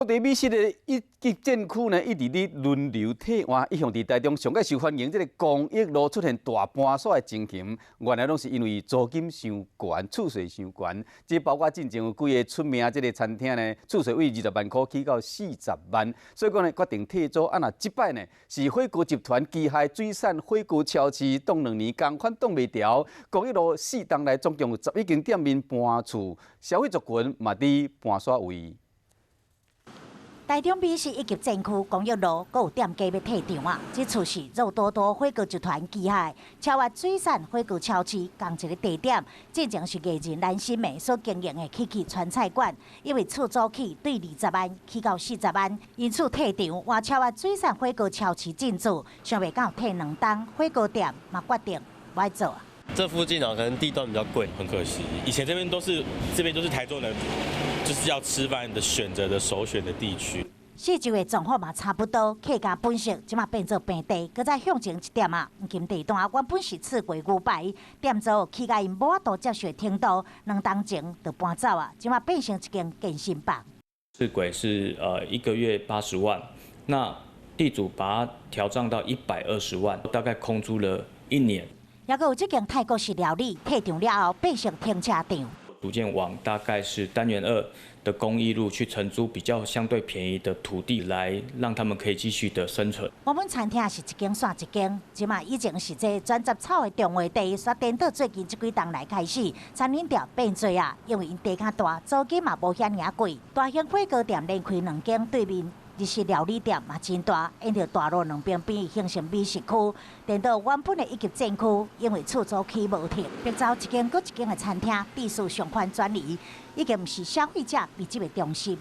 各地美食的一級戰區呢，一直佇輪流替換，一向佇台中上蓋受歡迎，這个公益路出現大搬煞的情形，原來攏是因為租金傷懸、厝稅傷懸。這包括進前有幾个出名這个餐廳呢，厝稅為20萬箍起到40萬，所以講呢，決定退租。啊，若這擺呢，是火鍋集團旗下水產火鍋超市，擋2年仝款擋袂牢，公益路四冬來總共有11間店面搬厝，消費族群嘛佇搬煞位。台中美食一級戰區公益路，閣有店家欲退場啊！這次是肉多多火鍋集團旗下超越水產火鍋超市仝一个地點，進前是藝人藍心湄所經營的起起川菜館，因為厝租起對20萬起到40萬，因此退場換超越水產火鍋超市進駐，想袂到退2冬，火鍋店嘛決定無愛做啊。這附近啊，可能地段比較貴，很可惜。以前這邊都是，這邊都是台中人，就是要吃飯的選擇的首選的地區。四周的狀況嘛差不多，客家本色這馬變做平地，閣再向前一點啊，黃金地段原本是刺粿牛排，店租起甲𪜶無法度接受程度，2冬前就搬走啊，這馬變成一間健身房。赤鬼是一個月80萬，那地主把它調漲到120萬，大概空租了一年。抑閣有這間泰國式料理，退場了後變成停車場。逐漸往大概是單元二的公益路去承租比較相對便宜的土地，來讓他們可以繼續的生存。原本餐廳是一間煞一間，這馬以前是這專雜草的重劃地，煞顛倒最近這幾冬來開始，餐飲店變濟啊，因為𪜶地較大，租金嘛無遐爾仔貴。大型火鍋店連開兩間，對面日式料理店嘛真大，沿著大路兩邊邊形成美食區。顛倒原本的一級戰區，因為厝租起無停，迫走一間閣一間的餐廳，地勢上懸轉移，已經毋是消費者密集的中心。